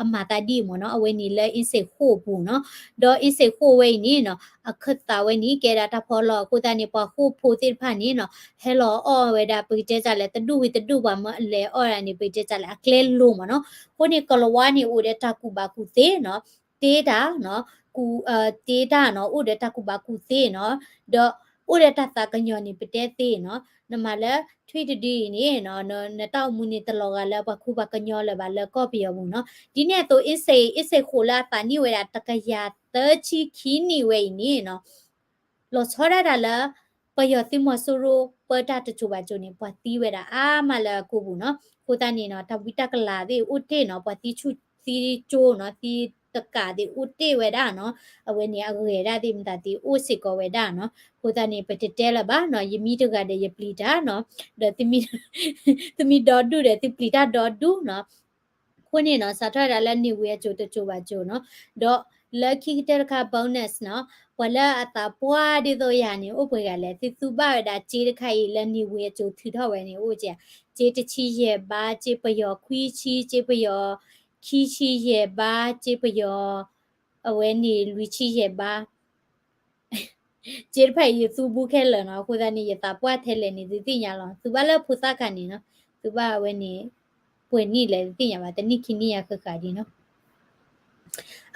အမၤသးဒ်အံၤမ့ၢ်နီၤ, အဝဲန့ၣ်လၢ အင်းစိန် ဃိာ်ပူၤနီၤ, ဒီး အင်းစိန် ဃိာ်ဝဲအံၤန့ၣ်နီၤ, အခၢၣ်သးဝဲန့ၣ် ကဲဒၣ်တၢ်ဖီလီၢ် အဃိသတးန့ၣ် ပှၤဃိာ်ဖိသ့ၣ်တဖၣ်န့ၣ်နီၤ, ဟဲလီၤအီၣ်ဝဲဒၣ် ပကတဲတၢ်လဲၣ် တဒူၣ်ဝံၤတဒူၣ် ပှၤမၢလဲၤအီၣ်ဒၣ်န့ၣ် ပကတဲတၢ်လဲၣ် အကျဲလိၤမ့ၢ်နီၤ, အဃိန့ၣ် ကလၤဝါန့ၣ် အိၣ်ဒီးတၢ်ကူၣ်ဘၣ်ကူၣ်သ့နီၤ, တ့တၢ်နီၤ, ကူၣ် တ့တၢ်နီၤ, အိၣ်ဒီးတၢ်ကူၣ်ဘၣ်ကူၣ်သ့နီၤ, ဒီးအိၣ်ဒီးတၢ်သးကညီၤန့ၣ် ပတဲသ့နီၤ, နမၤလၢထွံၣ်တဒုအံၤန့ၣ်နီၤ, နတၢ်အိၣ်မူန့ၣ် တလီၤဂာ်လၢပှၤခူပှၤကညီလၢၤဘၣ်လၢကီၢ်ပယီၤပူၤနီၤ, ဒ်န့ၣ်အသိး အ့စ့ၣ် အ့စ့ၣ်ဃိာ်လၢအသးနံၣ်ဝဲဒၣ် တကယၤသၢဆံခံနံၣ်ဝဲအံၤန့ၣ်နီၤ လီၤဆီဒၣ်တၢ်လၢ ပယီၤသုးမီၤစိရိၤပၢတၢ်တစိၤဘၣ်စိၤန့ၣ် ပှၤသံဝဲဒၣ်အါမးလၢအကိာ်ပူၤနီၤ, အဃိသတးန့ၣ်နီၤ တၢ်ဝံတၢ်ကလၤသ့ၣ်အိၣ်တ့ၢ်နီၤ, ပှၤသံဆူၣ်သံကၠိနီၤ, သံတကးသ့ၣ်အိၣ်တ့ၢ်ဝဲဒၣ်နီၤ, အဝဲန့ၣ်အဂဲၤဒၣ်သ့ၣ်မတၤသ့ၣ်အိၣ်စ့ၢ်ကီးဝဲဒၣ်နီၤ, အဃိသတးန့ၣ် ပတတဲလၢၤဘၣ်နီၤ, ယမံတဂၤဒီးယပျံၤတၢ်နီၤ, ဒီး သုမံဒီဒူၣ်ဒီးသုပျံၤတၢ်ဒီဒူၣ်နီၤ အဃိန့ၣ်နီၤ စးထီၣ်ဝဲဒၣ်လၢနံၣ်ဝံၤအစိၤတစိၤဘၣ်စိၤနီၤ, ဒီးလၢခံကတၢၢ်တခါ bonus နီၤ, ပှၤလၢအသးပှၢ်ဒ်သိးယၤန့ၣ် အိၣ်ပှဲၤဂၤလဲၣ်, သုသူဘၣ်ဝဲဒၣ်စ့တခါအံၤ လၢနံၣ်ဝံၤအစိၤထုးထီၣ်ဝဲန့ၣ် အိၣ်ကဲ, စ့တဆံယဲၢ်ဘါ, စ့ပယီၤခွံဆံ, စ့ပယီၤခံဆံယဲၢ်ဘါ, စ့ပယီၤ အဝဲန့ၣ်လွံၢ်ဆံယဲၢ်ဘါ စ့တဖၣ်အံၤယသူဘူးခဲလၢာ်နီၤ, အဃိသတးန့ၣ် ယသးပှၢ်ထဲလဲၣ်န့ၣ် သုသ့ၣ်ညါလီၤ, သုဘၣ်လၢဖိသၣ်ခါန့ၣ်နီၤ, သုဘၣ်အဝဲန့ၣ် ပှဲၤနံၣ်လဲၣ် သုသ့ၣ်ညါဘၣ်, တနံၣ်ခံနံၣ်ယၤဃၣ်ဃၣ်ဒံးနီၤ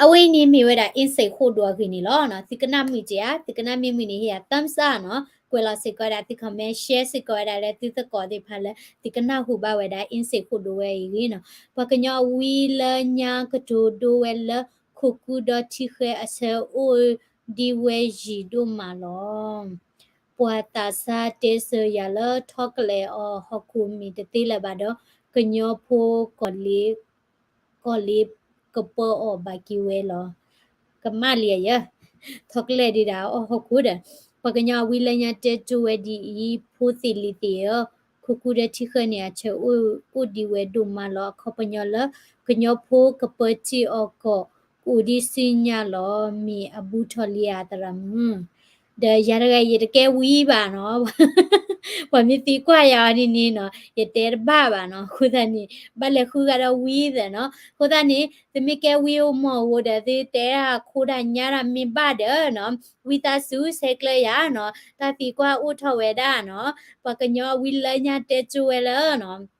အဝဲအံၤန့ၣ်မ့ၢ်ဝဲဒၣ် အ့စ့ၣ်ဃိာ်ဒိၣ်အဂ့ၢ်န့ၣ်လီၤ. သုကနၣ်မုာ်က့ၤဧါ, သုကနၣ်မ့ၢ်မုာ်န့ၣ် ဟ့ၣ်ယၤ thumbs up နီၤ, ကွဲးလီၤစ့ၢ်ကီးဝဲဒၣ်သု comment, share စ့ၢ်ကီးဝဲဒၣ်လၢသုသကိးသ့ၣ်တဖၣ်လၢ သုကနၢ်ဟူဘၣ်ဝဲဒၣ် အ့စ့ၣ်ဃိာ်ဒိၣ်ဝဲအံၤအဂ့ၢ်နီၤ, ပှၤကညီအဝံလၢညါကတိၤဒိဝဲလၢ ခိၣ်ကူဒီထံဃဲအဆၢအိၣ်ဒံးဝဲယံာ်ဒိၣ်မးလီၤ. ပှၤသးစၢ်တဲစၢၤယၤလၢထီကလဲာ်အီၤဟီၣ်ခိၣ်မ့ၢ်တသ့လၢၤဘၣ်ဒီး ကညီဖိ ကီၢ်လ့ကပၢအီၤဘၣ်က့ၤဝဲလီၤ. ကမၣ်လံယဲ, ထီကလဲာ်ဒုးဒၣ်အီၣ်ဟီၣ်ခိၣ်ဒီး, ပှၤကညီအဝံလၢညါတဲကၠိဝဲဒ်အံၤ, ဖိသ့ၣ်လံၤသ့ၣ်ဧၢ, ခိၣ်ကူဒီထံဃဲန့ၣ် အဆၢအိၣ်ဒံးဝဲဒိၣ်မးလီၤ. အခီပညီလၢ ကညီဖိကပၢထံအီၣ်ကီၢ် ကအိၣ်ဒံးဆူညါလီၤ. မ့ၢ်အဘူးထီၣ်လံဧါသရၣ်မုၣ် ဒီးယၤတဂၤအံၤ ယတကဲဝံဘၣ်နီၤ, ပှၤမ့ၢ်သံကွၢ်ယၤအီၤဒ်န့ၣ်နီၤ ယတဲတဘၣ်ဘၣ်နီၤ, အဃိသတးန့ၣ် ဘၣ်လဲၤဃုဂၤဒီးဝံသ့ၣ်နီၤ, အဃိသတးန့ၣ် သုမ့ၢ်ကဲဝံအိၣ်မီၢ်အိၣ်ဒီး သုတဲဒၣ်ခိတၢ်ညါတၢ်မ့ၢ်ဘၣ်ဒီးနီၤ, ဝံသးစူၤဆဲးကျၢယၤနီၤ, တၢ်သံကွၢ်အိၣ်ထီၣ်ဝဲဒၣ်နီၤ, ပှၤကညီအဝံလၢညါတဲကၠိဝဲလၢနီၤ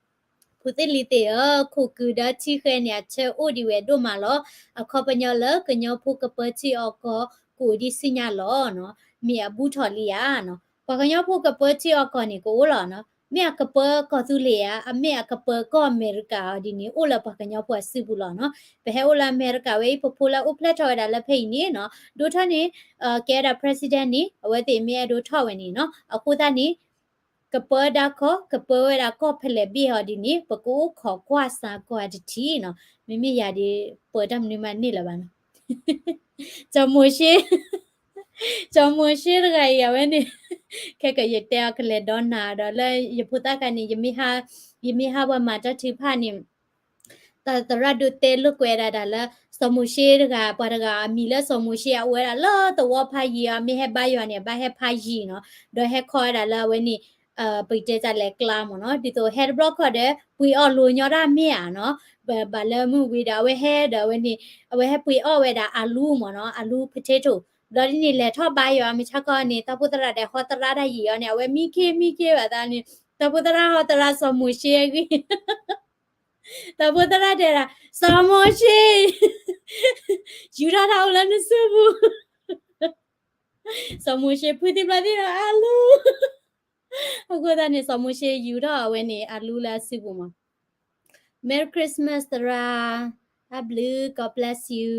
ဖိသ့ၣ်လံၤသ့ၣ်ဧၢ, ခိၣ်ကူဒီထံဃဲန့ၣ် အဆၢအိၣ်ဒံးဝဲဒိၣ်မးလီၤ. အခီပညီလၢ ကညီဖိကပၢထံအီၣ်ကီၢ် ကအိၣ်ဒံးဆူညါလီၤနီၤ. မ့ၢ်အဘူးထီၣ်လံဧါနီၤ. ပှၤကညီဖိကပၢထံအီၣ်ကီၢ်န့ၣ် ကအိၣ်လီၤနီၤ. မ့ၢ်အကပၢကီၢ်သူလ့ၤဧါ, အမ့ၢ်အကပၢကီၢ်အမဲရကၤအီၤဒ်န့ၣ် အိၣ်လၢပှၤကညီဖိအစုပူၤလီၤနီၤ. ပဟဲအိၣ်လၢအမဲရကၤဝဲအံၤ ပဖိလၢအိၣ်ဖျဲၣ်ထီၣ်ဝဲဒၣ်လၢဖဲအံၤန့ၣ်နီၤ, ဒိၣ်ထီၣ်န့ၣ် ကဲဝဲဒၣ် president န့ၣ် အဝဲသ့ၣ်မ့ၢ်အဲၣ်ဒိးထီၣ်ဝဲန့ၣ်နီၤ. အဃိသတးန့ၣ် ကပၢဒၣ်ကီၢ်, ကပၢဝဲဒၣ်ကီၢ်ဖဲလဲၣ်ဘ့ၣ်အီၤဒ်န့ၣ် ပကအိၣ်ခိးကွၢ်စၢ်ကွၢ်တထံၣ်နီၤ. မ့မ့ၢ်ယၤဒ် ပၢတၢ်မနုၤမးန့ၢ်လၢၤဘၣ်နီၤ. ကၠီၤမိၤၡ့, ကၠီၤမိၤၡ့တဂၤအံၤ အဝဲန့ၣ် ခဲကယတဲအီၤကလဲၤဒီနၤဒီး လၢယဖိသၣ်ခါန့ၣ် ယမ့ၢ်ဟးပှၤမၤတၢ်ထုကဖၣ်န့ၣ် သရၣ်ဒိၣ်တဲလိာ်ကွဲဒၣ်တၢ်လၢ စီၤမိၤၡ့တဂၤ ပှၤတဂၤအမံၤလၢစီၤမိၤၡ့ အအိၣ်ဝဲဒၣ်လၢသဝီဖးယံၤအီၤ မ့ၢ်ဟဲဘါယွၤန့ၣ် ဘၣ်ဟဲဖးယံၤနီၤ, ဒီးဟဲခီဝဲဒၣ်လၢအဝဲန့ၣ် ပကတဲတၢ်လဲၤကျါမ့ၢ်နီၤ, ဒ်သိးဟဲတဘျီခီၣ်ဒီး ပှ့ၤအီၣ်လိာ်ညီတၢ်မ့ၢ်ဧါနီၤ, ဘၣ်လၢမုၢ်ဝံၤဒီး အဝဲဟဲဒီးအဝဲန့ၣ် အဝဲဟဲပှ့ၤအီၣ်ဝဲဒၣ်အလူမ့ၢ်နီၤ, အလူ potato, ဘျီဒ်န့ၣ် လဲၤထီၣ်ဘါယွၤ မုၢ်ဆါခီန့ၣ် တၢ်အိၣ်ဖှိၣ်သရၣ်ဒီးဟီသရၣ်တၢ်ယံၤအီၤန့ၣ် အဝဲမံခ့မံခ့ဘၣ်သးန့ၣ် တၢ်အိၣ်ဖှိၣ်သရၣ်ဟီသရၣ်စီၤမိၤၡ့အဂ့ၢ် တၢ်အိၣ်ဖှိၣ်သရၣ်တဲဒၣ် စီၤမိၤၡ့ ယူၤထီၣ်တၢ်အိၣ်လၢနစုပူၤ, စီၤမိၤၡ့ဖုသံဘျီသံဒီးအလူ အဃိသတးန့ၣ် စီၤမိၤၡ့ယူၤထီၣ်အဝဲန့ၣ် အလူလၢအစုပူၤမး. Merry Christmas သရၣ်, တၢ်ဘျုး God bless you.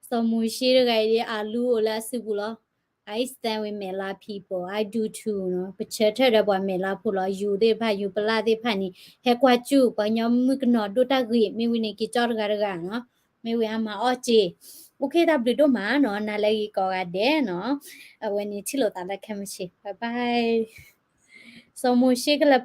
စီၤမိၤၡ့တဂၤအံၤ အလူအိၣ်လၢအစုပူၤလီၤ. I stand with မဲာ်လါ people, I do too နီၤ, ပဆၢထၢၣ်ဒီးပှၤမဲာ်လါဖိလီၤ. ယူၤသ့ၣ်တဖၣ် ယူၤပလၣ်သ့ၣ်တဖၣ်န့ၣ် ဟဲကွၢ်စူၣ် ပှၤကညီမုၣ်ကနီၤဒိၣ်တၢ်ဂ့ၤ, မ့ၢ်ဝံၤန့ၣ် က့ၤကၠီတဂၤတဂၤနီၤ, မ့ၢ်ဝံၤအမၤအီၣ်စ့. အိၣ်ခ့ တၢ်ဘျုးဒိၣ်မးနီၤ, နၤလၢအဂ့ၤကိးဂၤဒဲးနီၤ, အဝဲန့ၣ်ထံၣ်လိာ်သးလၢခဲမုၢ်ဆ့ၣ် bye bye. စီၤမိၤၡ့ကလဲၤ